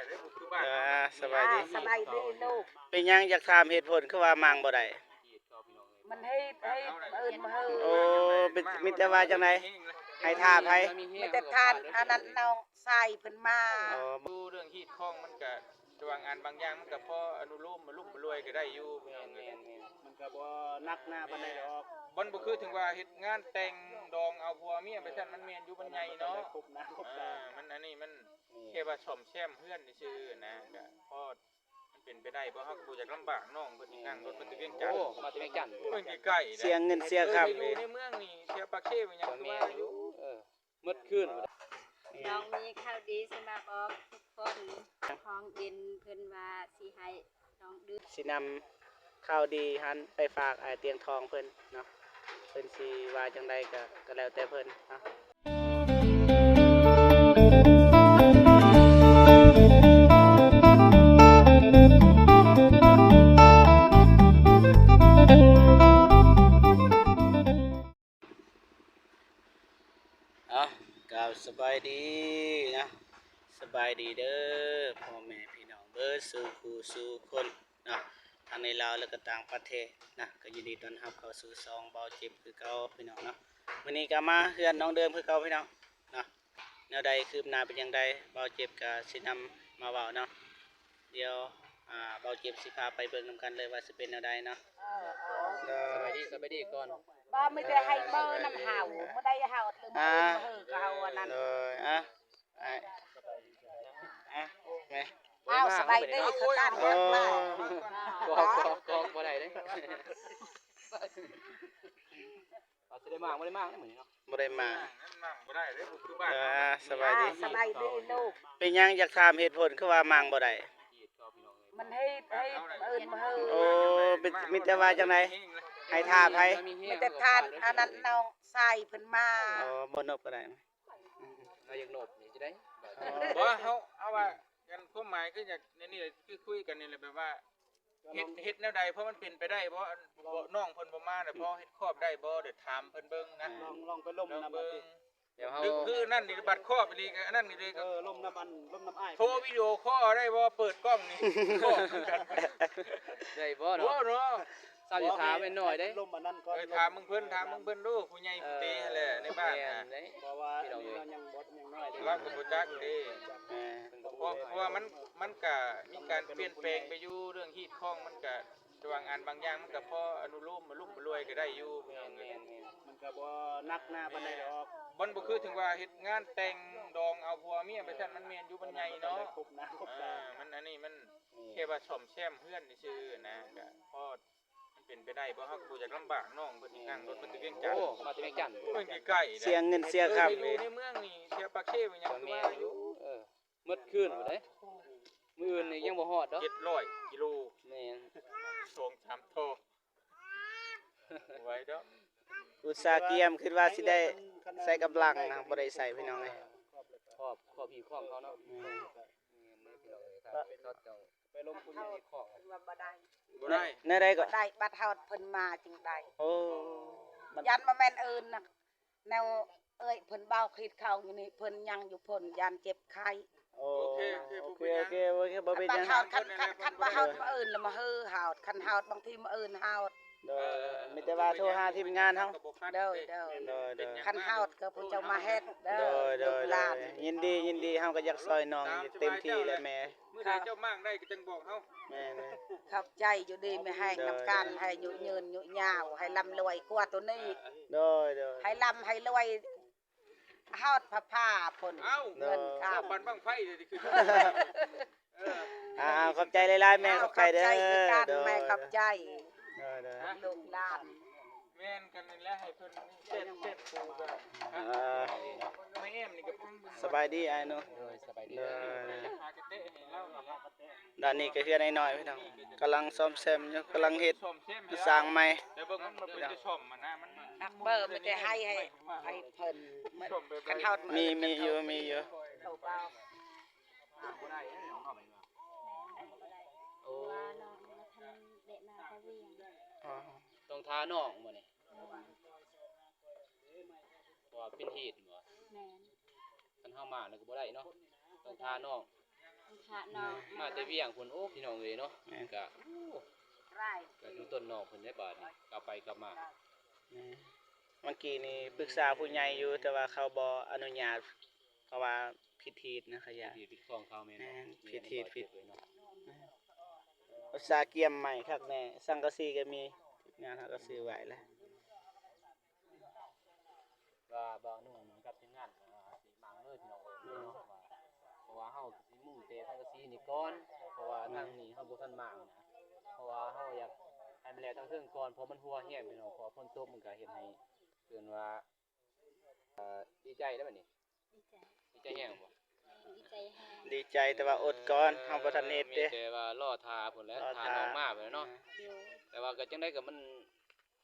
ເອີ ສະບາຍດີ ອ່າ ສະບາຍດີລູກ. ເປັນຫຍັງ ຢາກຖາມເຫດຜົນຄືວ່າມ້າງບໍ່ໄດ້? ມັນເຮັດ ເຮັດ ເອີ້ນມາເຮີ. ໂອ້ ເປັນ ມີແຕ່ວ່າຈັ່ງໃດ ໃຫ້ຖ້າໃຜ? ມີແຕ່ທ່ານອັນນັ້ນ ນ້ອງຊາຍເພິ່ນມາ. ອໍ ເລື່ອງຮີດຄອງມັນກະ ບາງອັນບາງຢ່າງມັນກະພໍອະນຸໂລມມາລຸມມາລວຍກະໄດ້ຢູ່ ພີ່ນ້ອງເອີຍ. ມັນກະບໍ່ໜັກໜາປານໃດດອກ. ມັນບໍ່ຄືເຖິງວ່າເຮັດງານແຕ່ງດອງເອົາຜົວເມຍໄປຊັ້ນ ມັນແມ່ນຢູ່ ມັນໃຫຍ່ເນາະ. ເອີ ມັນອັນນີ້ມັນ ແຄ່ວ່າສ້ອມແຊມເຮືອນຊື່ໆນະ ກະພໍ ມັນເປັນໄປໄດ້ບໍ່? ເຮົາກະບໍ່ຢາກລຳບາກນ້ອງເພິ່ນ ນັ່ງລົດມາແຕ່ວຽງຈັນ. ໂອ້ ມາແຕ່ວຽງຈັນ ມັນໃກ້ໆ ເສຍເງິນເສຍຄຳ. ຢູ່ໃນເມືອງນີ້ ແຖວປາກເຊຫຍັງ ກະວ່າຢູ່ ເອີ ໝົດຄືນ. ນ້ອງມີຂ່າວດີຊິມາບອກທຸກຄົນ. ຂອງເຢັນເພິ່ນວ່າຊິໃຫ້ນ້ອງດື່ມ ຊິນຳຂ່າວດີຫັ້ນໄປຝາກອ້າຍຕຽງທອງເພິ່ນເນາະ. ເພິ່ນຊິວ່າຈັ່ງໃດກະ ກະແລ້ວແຕ່ເພິ່ນເນາະ. ເອົາ ກາບສະບາຍດີນະ ສະບາຍດີເດີພໍ່ແມ່ພີ່ນ້ອງເບິດສູ່ຜູ້ສູ່ຄົນເນາະ ທັງໃນລາວ ແລະກະຕ່າງປະເທດນະ. ກະຍິນດີຕ້ອນຮັບເຂົ້າສູ່ຊ່ອງເບົາເຈັບຄືເກົ່າ ພີ່ນ້ອງເນາະ. ມື້ນີ້ກະມາເຮືອນນ້ອງເດີມຄືເກົ່າ ພີ່ນ້ອງເນາະ. ແນວໃດ ຄືບໜ້າເປັນຈັ່ງໃດ ເບົາເຈັບກະຊິນຳມາເວົ້າເນາະ. ດຽວ ອ່າ ເບົາເຈັບຊິພາໄປເບິ່ງນຳກັນເລີຍວ່າຊິເປັນແນວໃດເນາະ. ເອີ ເອີ ສະບາຍດີ ສະບາຍດີກ່ອນ. ບໍ່ ມີແຕ່ໃຫ້ເບີນຳເຮົາ ບໍ່ໄດ້ເຮົາ ຫຼື ມາເຮີກະເຮົາອັນນັ້ນ. ໂດຍ ອ່ະ ອ່ະ ແມ່ ອ້າວ ສະບາຍດີຄືກັນ. ໂອ້ ກອກ ກອກ ກອກບໍ່ໄດ້ເດ້. ອາດຈະໄດ້ມາ ບໍ່ໄດ້ມາເດ້ມື້ນີ້ເນາະ. ບໍ່ໄດ້ມາ ມາບໍ່ໄດ້ເດ້ ບໍ່ຄືບ້ານເຮົາ. ເອີ ສະບາຍດີ ອ່າ ສະບາຍດີລູກ. ເປັນຫຍັງ ຢາກຖາມເຫດຜົນຄືວ່າມ້າງບໍ່ໄດ້? ມັນເຮັດ ເຮັດ ເອີ້ນມາເຮີ. ໂອ້ ເປັນ ມີແຕ່ວ່າຈັ່ງໃດ ໃຫ້ຖ້າໃຜ? ມີແຕ່ທ່ານອັນນັ້ນ ນ້ອງຊາຍເພິ່ນມາ. ອໍ ບໍ່ນົບກະໄດ້. ລາວຢາກນົບນີ້ຊິໄດ້. ອໍ ບໍ່ ເຮົາ ເອົາວ່າ ອັນຄວາມໝາຍຄືຢາກ ອັນນີ້ ຄືຄຸຍກັນນີ້ແຫຼະ ແບບວ່າ ເຮັດ ເຮັດແນວໃດ ເພາະມັນເປັນໄປໄດ້ບໍ່ ອັນ ນ້ອງເພິ່ນບໍ່ມານະ ພໍເຮັດຄອບໄດ້ບໍ່ ດຽວຖາມເພິ່ນເບິ່ງນະ. ລອງ ລອງໄປລົມນຳເບິ່ງ. ດຽວເຮົາ ຄືນັ້ນນີ້ ບັດຄອບອີ່ຫຼີກະ ອັນນັ້ນນີ້ເລີຍ. ເອີ ລົມນຳ ອັນ ລົມນຳອ້າຍ ໂທວິດີໂອຄໍເອົາໄດ້ບໍ່ ເປີດກ້ອງນີ້ ໄດ້ບໍ່ເນາະ? ໂອ້ເນາະ ສາວຊິຖາມແມ່ນໜ້ອຍເດ້. ລົມອັນນັ້ນກ່ອນ ເອີ ຖາມເບິ່ງເພິ່ນ ຖາມເບິ່ງເພິ່ນດູ ຜູ້ໃຫຍ່ຜູ້ເຕຫັ້ນແຫຼະ ໃນບ້ານນະ. ເພາະວ່າອັນນີ້ລາວຍັງບໍ່ ຍັງນ້ອຍເດ້ ລາວກະບໍ່ຈັກເດ້. ເພາະ ເພາະວ່າມັນ ມັນກະມີການປ່ຽນແປງໄປຢູ່ ເລື່ອງຮີດຄອງມັນກະ ບາງອັນບາງຢ່າງມັນກະພໍອະນຸໂລມມາລຸມມາລວຍກະໄດ້ຢູ່ ພີ່ນ້ອງເອີຍ. ມັນກະບໍ່ໜັກໜາປານໃດດອກ. ມັນບໍ່ຄືເຖິງວ່າເຮັດງານແຕ່ງດອງເອົາຜົວເມຍໄປຊັ້ນ ມັນແມ່ນຢູ່ ມັນໃຫຍ່ເນາະ. ມັນອັນນີ້ມັນ ແຄ່ວ່າສ້ອມແຊມເຮືອນຊື່ໆນະ ກະພໍ ມັນເປັນໄປໄດ້ບໍ່? ເຮົາກະບໍ່ຢາກລຳບາກນ້ອງເພິ່ນ ນັ່ງລົດມາແຕ່ວຽງຈັນ. ໂອ້ ມາແຕ່ວຽງຈັນ ມັນໃກ້ໆ ເສຍເງິນເສຍຄຳ. ຢູ່ໃນເມືອງນີ້ ແຖວປາກເຊຫຍັງ ກະວ່າຢູ່ ເອີ ໝົດຄືນພຸ້ນເດ້. ມື້ອື່ນນີ້ຍັງບໍ່ຮອດດອກ ເຈັດຮ້ອຍກິໂລ. ແມ່ນ ສອງສາມຕໍ່ ບໍ່ໄຫວດອກ. ອຸດສ່າກຽມ ຄິດວ່າຊິໄດ້ໃສ່ກຳລັງນະ ບໍ່ໄດ້ໃສ່ ພີ່ນ້ອງເອີຍ. ຄອບ ຄອບຮີດຄອງເຂົາເນາະ. ແມ່ນ ພີ່ນ້ອງເອີຍ ຖ້າເຂົາເຈົ້າ ໄປລົງທຶນຮີດຄອງ ເພິ່ນວ່າບໍ່ໄດ້. ບໍ່ໄດ້ ແນວໃດກໍ ບໍ່ໄດ້ ບັດຮອດເພິ່ນມາຈຶ່ງໄດ້. ໂອ້ ຢ້ານບໍ່ແມ່ນອື່ນນະ ແນວເອື້ອຍເພິ່ນເວົ້າຄິດເຂົາຢູ່ນີ້ ເພິ່ນຍັງຢູ່ພຸ້ນ ຢ້ານເຈັບໄຂ້. ໂອ້ ໂອເຄ ໂອເຄ ບໍ່ເປັນຫຍັງ ບໍ່ເປັນຫຍັງ. ຄັນ ຄັນວ່າຮອດມື້ອື່ນລະມາເຮີຮອດ ຄັນຮອດບາງທີມື້ອື່ນຮອດ. ໂດຍ ມີແຕ່ວ່າໂທຫາທີມງານເຮົາ. ໂດຍ ໂດຍ ໂດຍ ໂດຍ. ຄັນຮອດກະຜູ້ເຈົ້າມາເຮັດເດີ ໂດຍ ໂດຍ ລູກຫຼານ. ຍິນດີ ຍິນດີ ເຮົາກະຢາກຊ່ອຍນ້ອງເຕັມທີ່ແຫຼະແມ່. ມື້ໃດເຈົ້າມ້າງໄດ້ກະຈັ່ງບອກເຮົາ. ແມ່ນໆ ຂອບໃຈ ຢູ່ດີມີແຮງນຳກັນ ໃຫ້ອາຍຸຍືນອາຍຸຍາວ ໃຫ້ລ່ຳລວຍກວ່າໂຕນີ້. ໂດຍ ໂດຍ ໃຫ້ລ່ຳໃຫ້ລວຍ ຮອດຜາຜາພຸ້ນ. ເອົ້າ ເງິນຄຳ ບັ້ນບັ້ງໄຟເດ ຂຶ້ນ. ເອີ ອ່າ ຂອບໃຈຫຼາຍໆແມ່ ຂອບໃຈເດີ. ຂອບໃຈຄືກັນແມ່ ຂອບໃຈ. ໂດຍ ໂດຍ ລູກຫຼານ ແມ່ນກັນນີ້ແຫຼະ ໃຫ້ເພິ່ນເຊັດ ເຊັດປູກະ. ເອີ ມາແອມນີ້ກະ ສະບາຍດີອ້າຍເນາະ. ໂດຍ ສະບາຍດີ. ໂດຍ ໂດຍ ຫາກະເຕະໃຫ້ລາວນີ້ແຫຼະ. ດ້ານນີ້ກະເຮືອນອ້າຍນ້ອຍ ພີ່ນ້ອງ ກຳລັງສ້ອມແຊມຢູ່ ກຳລັງເຮັດ ສ້າງໃໝ່. ແຕ່ເບິ່ງມັນເປັນແຕ່ສ້ອມຫັ້ນນະ ມັນ ຮັກເບີ ມີແຕ່ໃຫ້ ໃຫ້ ໃຫ້ເພິ່ນ ຄັນເຮົາ ມີ ມີຢູ່ ມີຢູ່. ໂອ້ ຕ້ອງຖ້ານ້ອງມື້ນີ້ ເພາະວ່າເປັນຮີດບໍ່? ແມ່ນ ຄັນເຮົາມາແລ້ວກະບໍ່ໄດ້ເນາະ ຕ້ອງຖ້ານ້ອງ. ມາແຕ່ວຽງພຸ້ນ ໂອ້ ພີ່ນ້ອງເອີຍເນາະ ແມ່ນ ກະ ໂອ້ ກະຢູ່ຕົ້ນນ້ອງເພິ່ນໄດ້ບາດນີ້ ກັບໄປກັບມາ ແມ່ນ ເມື່ອກີ້ນີ້ປຶກສາຜູ້ໃຫຍ່ຢູ່ ແຕ່ວ່າເຂົາບໍ່ອະນຸຍາດ ເພາະວ່າຜິດຮີດນະ ຂະຢາ ຜິດຮີດຜິດຂອງເຂົາແມ່ນບໍ່ ແມ່ນ ຜິດຮີດຜິດ ແມ່ນ ອຸດສ່າກຽມໃໝ່ຄັກແນ່ ສັງກະສີກໍມີ ທີມງານເຮົາກໍຊື້ໄວ້ແລ້ວ ວ່າບ່າວໜຸ່ມກັບທີມງານ ອ່າ ຊິໝັ່ງເລີຍພີ່ນ້ອງເອີຍເນາະ ເພາະວ່າເຮົາຊິມຸງແຕ່ສັງກະສີນີ້ກ່ອນ ເພາະວ່າທາງນີ້ເຮົາບໍ່ທັນໝັ່ງນະ ເພາະວ່າເຮົາຢາກໃຫ້ມັນແລ້ວທາງເທິງກ່ອນ ເພາະມັນຮົ່ວແຮງພີ່ນ້ອງ ເພາະວ່າຝົນຕົກມັນກໍເຮັດໃຫ້ ເອີ້ນວ່າ ເອີ ດີໃຈໄດ໋ບັດນີ້ ດີໃຈ ດີໃຈແຮງບໍ່? ດີໃຈແຮງ ດີໃຈ ແຕ່ວ່າອົດກ່ອນ ເອີ ເຮົາບໍ່ທັນເຮັດເດ້ ມີແຕ່ວ່າລໍຖ້າພຸ້ນແຫຼະ ລໍຖ້າ ຖ້ານ້ອງມາພຸ້ນແຫຼະເນາະ ອືມ ໂດຍ ແຕ່ວ່າກໍຈັ່ງໃດກໍມັນ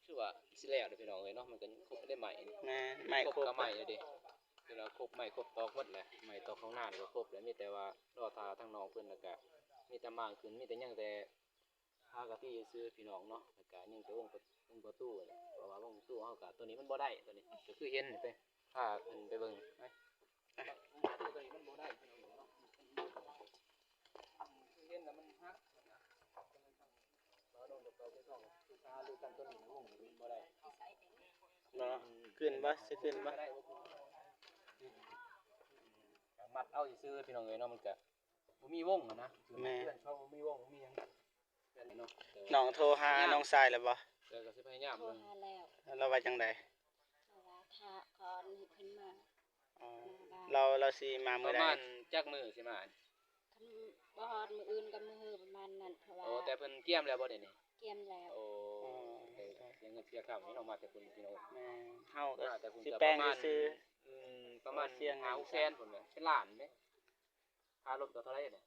ຄືວ່າຊິແລ້ວເດ້ພີ່ນ້ອງເອີຍເນາະ ມັນກໍຍັງຄົບໄດ້ໄມ້ ແມ່ນ ໄມ້ຄົບ ຄົບກໍໄມ້ເດ້ ຄືວ່າຄົບໄມ້ຄົບຕອກໝົດແຫຼະ ໄມ້ຕອກຂອງນານີ້ກໍຄົບແຫຼະ ມີແຕ່ວ່າລໍຖ້າທາງນ້ອງເພິ່ນ ແລ້ວກໍມີແຕ່ໝ່າງຂຶ້ນ ມີແຕ່ຍັງແຕ່ ພາກະຕີຊື່ໆ ພີ່ນ້ອງເນາະ ແລ້ວກະຍັງແຕ່ວົງປະ ວົງປະຕູນີ້ ເພາະວ່າວົງປະຕູເຮົາກະ ໂຕນີ້ມັນບໍ່ໄດ້ ໂຕນີ້ກໍຄືເຫັນໄປ ພາເພິ່ນໄປເບິ່ງໄປ ວົງປະຕູໂຕນີ້ມັນບໍ່ໄດ້ ພີ່ນ້ອງເນາະ ຄືເຫັນແລ້ວມັນຫັກ ບໍ່ ຂຶ້ນບໍ່ ຊິຂຶ້ນບໍ່ ມັດເອົາຊື່ໆ ພີ່ນ້ອງເອີຍເນາະ ມັນກະ ບໍ່ມີວົງຫັ້ນນະ ແມ່ນ ເພື່ອນເຂົາບໍ່ມີວົງ ບໍ່ມີຫຍັງ ເພື່ອນເນາະ ນ້ອງໂທຫານ້ອງຊາຍແລ້ວບໍ່? ເອີ ກໍຊິພະຍາຍາມ ໂທຫາແລ້ວ ລາວວ່າຈັ່ງໃດ? ລາວວ່າຖ້າກ່ອນໃຫ້ເພິ່ນມາ ອໍ ມາບ້ານ ລາວ ລາວຊິມາມື້ໃດ? ປະມານຈັກມື້ຊິມາ? ຄັນບໍ່ຮອດມື້ອື່ນກໍມື້ຮືປະມານນັ້ນ ເພາະວ່າ ໂອ້ ແຕ່ເພິ່ນກຽມແລ້ວບໍ່ດຽວນີ້? ກຽມແລ້ວ ໂອ້ ເສຍເງິນເສຍຄຳເນາະ ມາແຕ່ພຸ້ນພີ່ນ້ອງ ແມ່ນ ເຮົາກໍຊິແປງຊື່ໆ ອືມ ປະມານຫ້າຫົກແສນພຸ້ນແຫຼະ ເປັນລ້ານເດ້ ຄ່າລົດກໍເທົ່າໃດນີ້?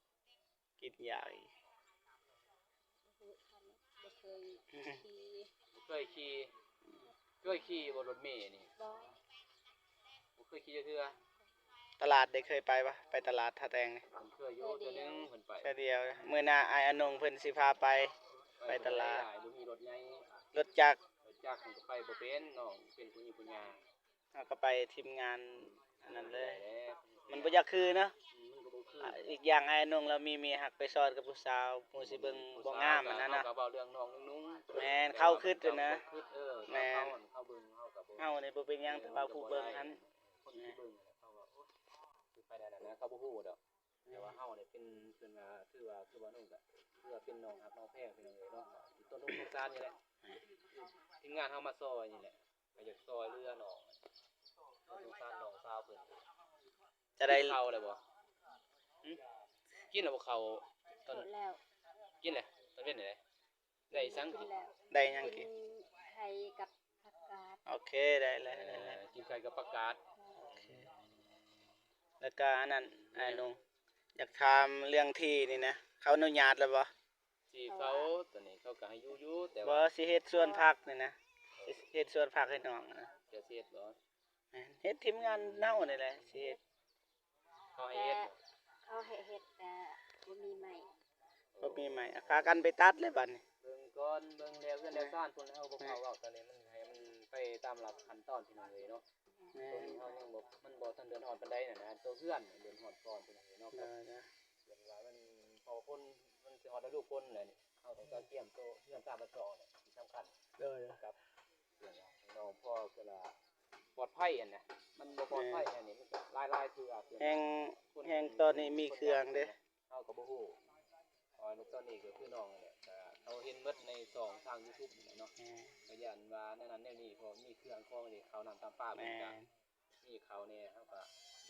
ກິນຢາອີກ ບໍ່ເຄີຍຂີ່ ບໍ່ເຄີຍຂີ່ ເຄີຍຂີ່ບໍ່ລົດເມນີ້? ບໍ່ ບໍ່ເຄີຍຂີ່ຈັກເທື່ອ ຕະຫຼາດເດ້ ເຄີຍໄປບໍ່? ໄປຕະຫຼາດທ່າແຕງນີ້ ເຄີຍຢູ່ເທື່ອໜຶ່ງ ເພິ່ນໄປ ເທື່ອດຽວ ມື້ໜ້າອ້າຍອານົງເພິ່ນຊິພາໄປ ໄປຕະຫຼາດ ບໍ່ມີລົດໃຫຍ່ ລົດຈັກ ລົດຈັກມັນກໍໄປບໍ່ເປັນ ນ້ອງເປັນຜູ້ຍິງຜູ້ຍາ ເຮົາກໍໄປທີມງານອັນນັ້ນເລີຍ ມັນບໍ່ຢາກຄືເນາະ ອືມ ມັນກໍບໍ່ຄື ອີກຢ່າງອ້າຍນົງລາວມີເມຍຮັກໄປສອນກັບຜູ້ສາວ ໝູ່ຊິເບິ່ງບໍ່ງາມຫັ້ນນະເນາະ ເຮົາກໍເວົ້າເລື່ອງນ້ອງນຸ່ງໆ ແມ່ນ ເຂົາຄິດຢູ່ນະ ເອີ ແມ່ນ ເຂົາເບິ່ງ ເຮົາກໍເບິ່ງ ເຮົານີ້ບໍ່ເປັນຫຍັງ ແຕ່ວ່າຜູ້ເບິ່ງຫັ້ນ ຄົນທີ່ເບິ່ງເຂົາວ່າ ໂອ້ຍ ຄືໄປແນວນັ້ນນະ ເຂົາບໍ່ຮູ້ດອກ ແຕ່ວ່າເຮົານີ້ເປັນ ເພິ່ນວ່າ ຄືວ່າ ຄືວ່າໜຸ່ງກະ ຄືວ່າເປັນນ້ອງຮັກນ້ອງແພງ ພີ່ນ້ອງເອີຍເນາະ ຕົ້ນທຸກຕົ້ນຊານນີ້ແຫຼະ ທີມງານເຮົາມາຊ່ອຍນີ້ແຫຼະ ກໍຢາກຊ່ອຍເຫຼືອນ້ອງ ສົງສານນ້ອງສາວເພິ່ນ ຈະໄດ້ ກິນເຂົ້າແລ້ວບໍ່? ຫຶ? ກິນແລ້ວບໍ່ເຂົ້າ? ຕອນ ກິນແລ້ວ ຕອນເວັນນີ້ ໄດ້ສັງກິນ? ໄດ້ຫຍັງກິນ? ກິນໄຂ່ກັບຜັກກາດ ໂອເຄ ໄດ້ແລ້ວ ກິນໄຂ່ກັບຜັກກາດ ໂອເຄ ແລ້ວກະອັນນັ້ນ ອ້າຍໜຸ່ງ ຢາກຖາມເລື່ອງທີ່ນີ້ນະ ເຂົາອະນຸຍາດແລ້ວບໍ່? ທີ່ເຂົາ ຕອນນີ້ເຂົາກໍໃຫ້ຢູ່ຢູ່ ແຕ່ວ່າ ບໍ່ ຊິເຮັດສວນຜັກນີ້ນະ ຊິເຮັດສວນຜັກໃຫ້ນ້ອງນະ ຈະຊິເຮັດບໍ່? ແມ່ນ ເຮັດທີມງານເຮົານີ້ແຫຼະຊິເຮັດ ເຂົາໃຫ້ເຮັດ ເຂົາໃຫ້ເຮັດ ແຕ່ບໍ່ມີໄມ້ ບໍ່ມີໄມ້ ພາກັນໄປຕັດແລ້ວບັດນີ້ ເບິ່ງກ່ອນ ເບິ່ງແລ້ວເຮືອນແລ້ວຊານພຸ້ນ ເຮົາບໍ່ເຂົ້າເວົ້າ ຕອນນີ້ມັນໃຫ້ມັນໄປຕາມຫຼັກຂັ້ນຕອນ ພີ່ນ້ອງເອີຍເນາະ ແມ່ນ ໂຕນີ້ເຮົາຍັງບໍ່ ມັນບໍ່ທັນເດືອດຮ້ອນປານໃດຫັ້ນນະ ໂຕເຮືອນເດືອດຮ້ອນກ່ອນ ພີ່ນ້ອງເອີຍເນາະ ໂດຍ ເພາະວ່າມັນ ເພາະວ່າຄົນ ມັນຊິຮອດລະດູຝົນແລ້ວນີ້ ເຮົາຕ້ອງກຽມໂຕເຮືອນຕາມບ້ານຊ່ອງນີ້ ທີ່ສຳຄັນ ໂດຍ ກັບ ເພື່ອນເຮົາ ເພາະວ່າປອດໄພຫັ້ນນະ ມັນບໍ່ປອດໄພຫັ້ນນີ້ ມັນກໍຫຼາຍໆເທື່ອ ແຮງ ແຮງຕອນນີ້ມີເຄື່ອງເດ້ ເຮົາກໍບໍ່ຮູ້ ເພາະວ່າຕອນນີ້ກໍຄືນ້ອງນັ້ນແຫຼະ ກໍເຂົາເຫັນໝົດໃນຊ່ອງທາງຢູທູບນີ້ແຫຼະເນາະ ແມ່ນ ກໍຢ້ານວ່າແນວນັ້ນແນວນີ້ ເພາະມີເຄື່ອງຂອງນີ້ ເຂົ້ານ້ຳຕຳປາເພິ່ນກໍ ແມ່ນ ມີເຂົາແດ່ ເຮົາກໍ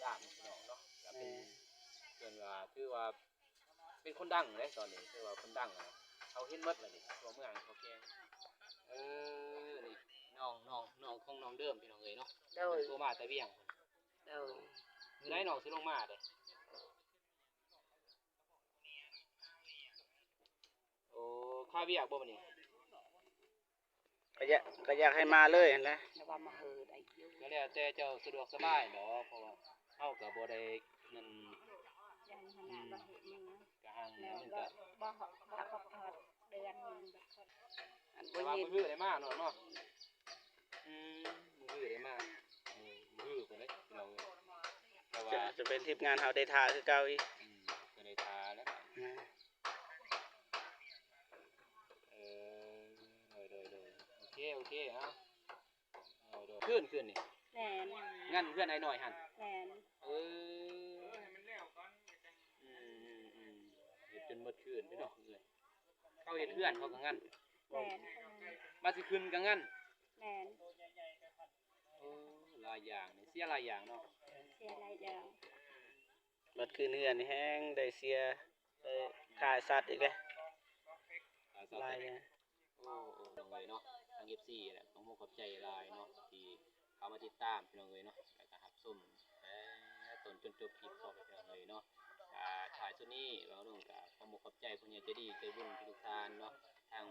ຢ້ານພີ່ນ້ອງເນາະ ກໍເປັນ ແມ່ນ ເອີ້ນວ່າ ຖືວ່າເປັນຄົນດັງເດ້ ຕອນນີ້ຖືວ່າຄົນດັງນະ ເຂົາເຫັນໝົດແລ້ວນີ້ ທົ່ວເມືອງທົ່ວແຂວງ ເອີ ນີ້ນ້ອງ ນ້ອງ ນ້ອງຂອງນ້ອງເດີມ ພີ່ນ້ອງເອີຍເນາະ ໂດຍ ເພິ່ນໂທມາແຕ່ວຽງ ໂດຍ ມື້ໃດນ້ອງຊິລົງມາເດ້? ໂອ້ ຄາວຽກບໍ່ມື້ນີ້? ກໍຢາກ ກໍຢາກໃຫ້ມາເລີຍຫັ້ນແຫຼະ ແຕ່ວ່າມາເຮີໄດ້ຢູ່ ກໍແລ້ວແຕ່ເຈົ້າສະດວກສະບາຍເນາະ ເພາະວ່າເຮົາກໍບໍ່ໄດ້ນັ້ນ ຢ້ານຫັ້ນນະ ອືມ ບໍ່ເຮັດຫຍັງ ກະຮັ່ງ ແລ້ວມັນກໍ ກໍບໍ່ ບໍ່ຮອດເດືອນໜຶ່ງ ອັນ ແຕ່ວ່າມື້ຮືໄດ້ມາເນາະ ເນາະ ອືມ ມື້ຮືໄດ້ມາ ມື້ ມື້ພຸ້ນເດ້ ພີ່ນ້ອງເອີຍ ແຕ່ວ່າ ຈະ ຈະເປັນທີມງານເຮົາໄດ້ຖ້າຄືເກົ່າອີກ ອືມ ກໍໄດ້ຖ້າ ເອີ ໂດຍ ໂດຍ ໂດຍ ໂອເຄ ໂອເຄ ເອົາ ເອີ ໂດຍ ຄືນ ຄືນນີ້ ແມ່ນ ງັນເຮືອນອ້າຍນ້ອຍຫັ້ນ ແມ່ນ ເອີ ອືມ ເຮັດຈົນໝົດຄືນພີ່ນ້ອງເອີຍ ເຂົາເຮັດເຮືອນເຂົາກໍງັນ ແມ່ນ ມາຊິຂຶ້ນກໍງັນ ແມ່ນ ໂອ້ ຫຼາຍຢ່າງນີ້ ເສຍຫຼາຍຢ່າງເນາະ ເສຍຫຼາຍຢ່າງ ບັດຄືນເຮືອນນີ້ແຮງໄດ້ເສຍ ໄດ້ຂາຍສັດອີກເດ້ ຂາຍສັດ ຫຼາຍແດ່ ໂອ້ ໂອ້ ນ້ອງເອີຍເນາະ ທາງເອັຟຊີແຫຼະ ຕ້ອງຂໍຂອບໃຈຫຼາຍເນາະ ທີ່ເຂົ້າມາຕິດຕາມພີ່ນ້ອງເອີຍເນາະ ແລ້ວກໍຮັບຊົມແຕ່ຕົ້ນຈົນຈົບຄລິບເນາະ ພີ່ນ້ອງເອີຍເນາະ ອ່າ ທ້າຍສຸດນີ້ ເວົ້າລົງກໍຂໍຂອບໃຈຜູ້ໃຫຍ່ໃຈດີໃຈບຸນທຸກໆທ່ານເນາະ ທັງ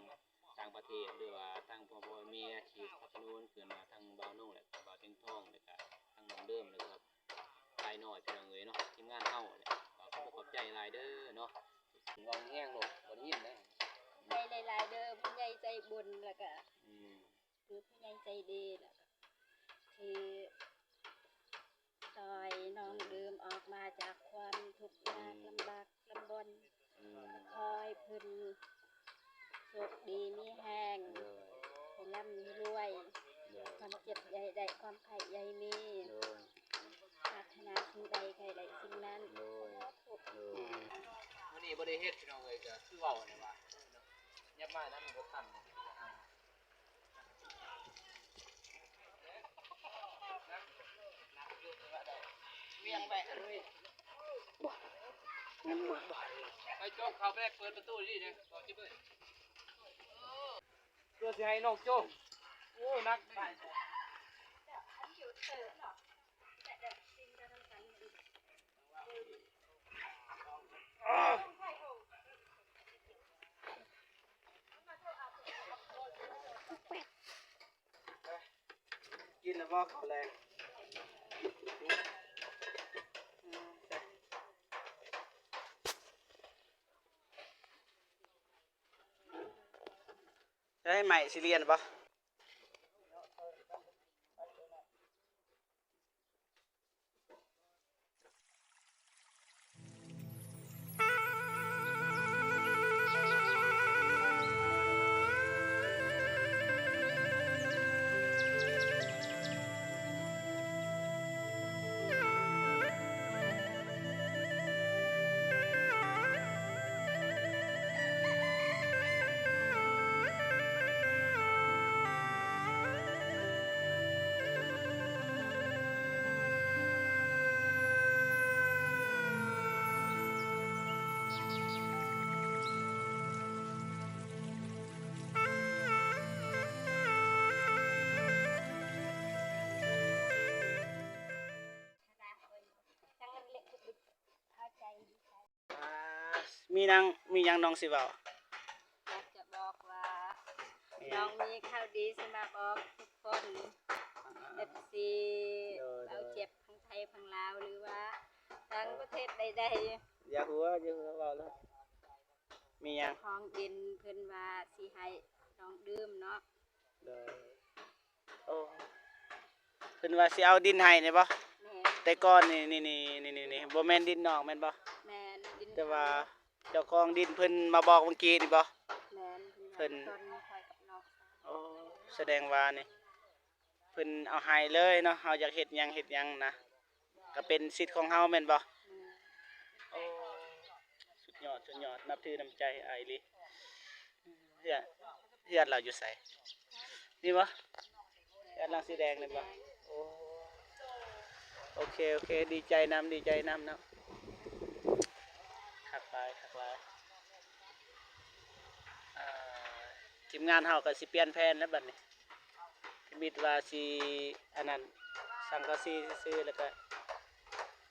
ຕ່າງປະເທດ ຫຼືວ່າທາງພໍ່ໆແມ່ທີ່ສະໜັບສະໜູນ ຄືວ່າທາງບ່າວນົງ ແລະ ບ່າວຕຽງທອງ ແລະກະທາງນ້ອງເດີມ ແລະກະອ້າຍນ້ອຍ ພີ່ນ້ອງເອີຍເນາະ ທີມງານເຮົານີ້ ກໍຂໍຂອບໃຈຫຼາຍເດີເນາະ ເວົ້າແຮງໂລດ ບໍ່ໄດ້ຍິນນະ ໃຈຫຼາຍໆເດີ ຜູ້ໃຫຍ່ໃຈບຸນ ແລະກະ ອືມ ຄືຜູ້ໃຫຍ່ໃຈດີ ແລະກະທີ່ ຊ່ອຍນ້ອງເດີມອອກມາຈາກຄວາມທຸກຍາກ ອືມ ລຳບາກລຳບົນ ອືມ ຂໍໃຫ້ເພິ່ນໂຊກດີມີແຮງ ໂດຍ ໃຫ້ລ່ຳໃຫ້ລວຍ ໂດຍ ຄວາມເຈັບຢ່າໃຫ້ໄດ້ ຄວາມໄຂ້ຢ່າໃຫ້ມີ ໂດຍ ປາດຖະໜາສິ່ງໃດໃຫ້ໄດ້ສິ່ງນັ້ນ ໂດຍ ສາທຸ ໂດຍ ມື້ນີ້ບໍ່ໄດ້ເຮັດ ພີ່ນ້ອງເອີຍ ກໍຄືເວົ້ານັ້ນວ່າ ຫຍັບມານຳບໍ່ທັນ. ໄປໂຈ້ງເຂົ້າໄປເປີດປະຕູນີ້ເດ້ ເພື່ອຊິໃຫ້ນ້ອງໂຈ້ງ ໂອ້ ໜັກ. ກິນແລ້ວບໍ່ເຂົ້າແລງ? ໄດ້ໄມ້ຊິລຽນບໍ່? ອ່າ ມີຫຍັງ ມີຫຍັງນ້ອງຊິເວົ້າ? ຢາກຈະບອກວ່າ ມີຫຍັງ? ນ້ອງມີຂ່າວດີຊິມາບອກທຸກຄົນ ອ່າໆໆ ເອັຟຊີ ໂດຍໆ ເວົ້າເຈັບ ທັງໄທ ທັງລາວ ຫຼືວ່າຕ່າງປະເທດໃດໆ ຢ່າຫົວ ຢ່າຫົວ ເວົ້າໂລດ. ມີຫຍັງ? ເຈົ້າຂອງດິນເພິ່ນວ່າຊິໃຫ້ນ້ອງດື່ມເນາະ. ໂດຍ ໂອ້ ເພິ່ນວ່າຊິເອົາດິນໃຫ້ນີ້ບໍ່? ແມ່ນ ແຕ່ກ່ອນນີ້ ນີ້ໆ ນີ້ໆ ບໍ່ແມ່ນດິນນ້ອງແມ່ນບໍ່? ແມ່ນ ດິນ ແຕ່ວ່າເຈົ້າຂອງດິນເພິ່ນມາບອກເມື່ອກີ້ນີ້ບໍ່? ແມ່ນ ເພິ່ນ ເພິ່ນ ຕອນຂ້ອຍກັບນ້ອງ ໂອ້ ສະແດງວ່ານີ້ ເພິ່ນເອົາໃຫ້ເລີຍເນາະ ເຮົາຢາກເຮັດຫຍັງເຮັດຫຍັງນະ ກໍເປັນສິດຂອງເຮົາແມ່ນບໍ່? ແມ່ນ ໂອ້ ສຸດຍອດ ສຸດຍອດ ນັບຖືນ້ຳໃຈອ້າຍອີ່ຫຼີ. ເຮືອນ ເຮືອນລາວຢູ່ໃສ? ນີ້ບໍ່? ເຮືອນຫຼັງສີແດງນີ້ບໍ່? ໂອ້ ໂອເຄ ໂອເຄ ດີໃຈນຳ ດີໃຈນຳເນາະ ຄັກຫຼາຍ ຄັກຫຼາຍ. ອ່າ ທີມງານເຮົາກໍຊິປ່ຽນແຜນແລ້ວບັດນີ້ ທຳອິດວ່າຊິອັນນັ້ນ ສັງກະສີຊື່ໆ ແລ້ວກະ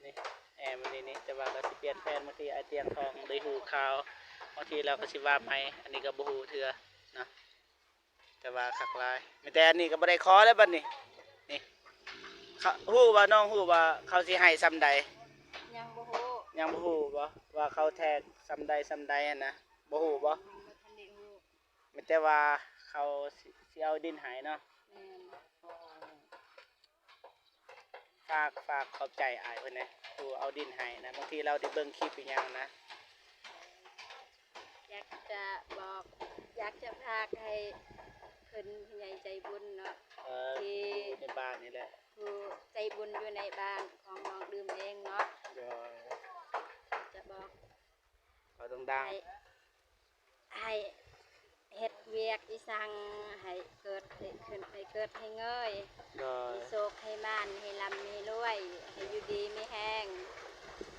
ນີ້ ແອມັນນີ້ນີ້ ແຕ່ວ່າກໍຊິປ່ຽນແຜນ ບາງທີອ້າຍຕຽງທອງໄດ້ຮູ້ຂ່າວ ບາງທີລາວກໍຊິວ່າໃໝ່ ອັນນີ້ກໍບໍ່ຮູ້ເທື່ອເນາະ ແຕ່ວ່າຄັກຫຼາຍ. ມີແຕ່ອັນນີ້ກໍບໍ່ໄດ້ຂໍແລ້ວບັດນີ້ ນີ້ ເຂົາຮູ້ວ່າ ນ້ອງຮູ້ວ່າເຂົາຊິໃຫ້ສ່ຳໃດ? ຍັງບໍ່ຮູ້ ຍັງບໍ່ຮູ້ບໍ່ ວ່າເຂົາແທກສ່ຳໃດສ່ຳໃດຫັ້ນນະ ບໍ່ຮູ້ບໍ່? ບໍ່ທັນໄດ້ຮູ້. ມີແຕ່ວ່າເຂົາຊິ ຊິເອົາດິນໃຫ້ເນາະ. ແມ່ນ ຝາກ ຝາກຂອບໃຈອ້າຍເພິ່ນແດ່ ຜູ້ເອົາດິນໃຫ້ນະ ບາງທີລາວໄດ້ເບິ່ງຄລິບອີ່ຫຍັງນະ. ໃຈບຸນເນາະ ເອີ ທີ່ ຢູ່ໃນບ້ານນີ້ແຫຼະ ຜູ້ໃຈບຸນຢູ່ໃນບ້ານຂອງນ້ອງດື່ມເອງເນາະ ໂດຍ ຈະບອກ ເວົ້າດັງໆ ໃຫ້ ໃຫ້ເຮັດວຽກອີ່ສັງໃຫ້ເກີດ ໃຫ້ຂຶ້ນ ໃຫ້ເກີດໃຫ້ເງີຍ ໂດຍ ໃຫ້ໂຊກໃຫ້ໝານ ໃຫ້ລ່ຳໃຫ້ລວຍ ໃຫ້ຢູ່ດີມີແຮງ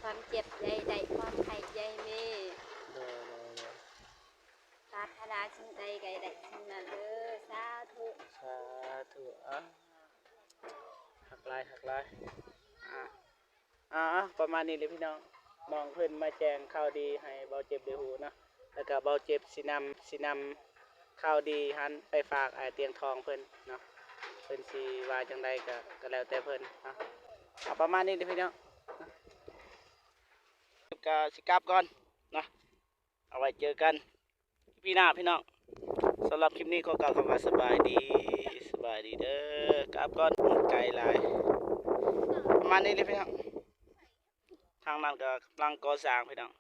ຄວາມເຈັບຢ່າໃຫ້ໄດ້ ຄວາມໄຂ້ຢ່າໃຫ້ມີ ໂດຍ ໂດຍ ໂດຍ ປາດຖະໜາສິ່ງໃດກໍໃຫ້ໄດ້ສິ່ງນັ້ນເດີ ສາທຸ ສາທຸ ອ່າ ຮັກຫຼາຍ ຮັກຫຼາຍ ອ່າ ອ່າ ປະມານນີ້ແຫຼະພີ່ນ້ອງ ນ້ອງເພິ່ນມາແຈ້ງຂ່າວດີໃຫ້ເບົາເຈັບໄດ້ຮູ້ເນາະ ແລ້ວກໍເບົາເຈັບຊິນຳ ຊິນຳຂ່າວດີຫັ້ນໄປຝາກອ້າຍຕຽງທອງເພິ່ນເນາະ ເພິ່ນຊິວ່າຈັ່ງໃດກໍ ກໍແລ້ວແຕ່ເພິ່ນເນາະ ອ່າ ປະມານນີ້ແຫຼະພີ່ນ້ອງ ກໍຊິກັບກ່ອນເນາະ ເອົາໄວ້ເຈີກັນ ອີພີໜ້າພີ່ນ້ອງ ສຳລັບຄລິບນີ້ຂໍກ່າວຄຳວ່າສະບາຍດີ ສະບາຍດີເດີ ກັບກ່ອນ ໄກຫຼາຍ ປະມານນີ້ເລີຍພີ່ນ້ອງ ທາງນັ້ນກໍກຳລັງກໍ່ສ້າງພີ່ນ້ອງ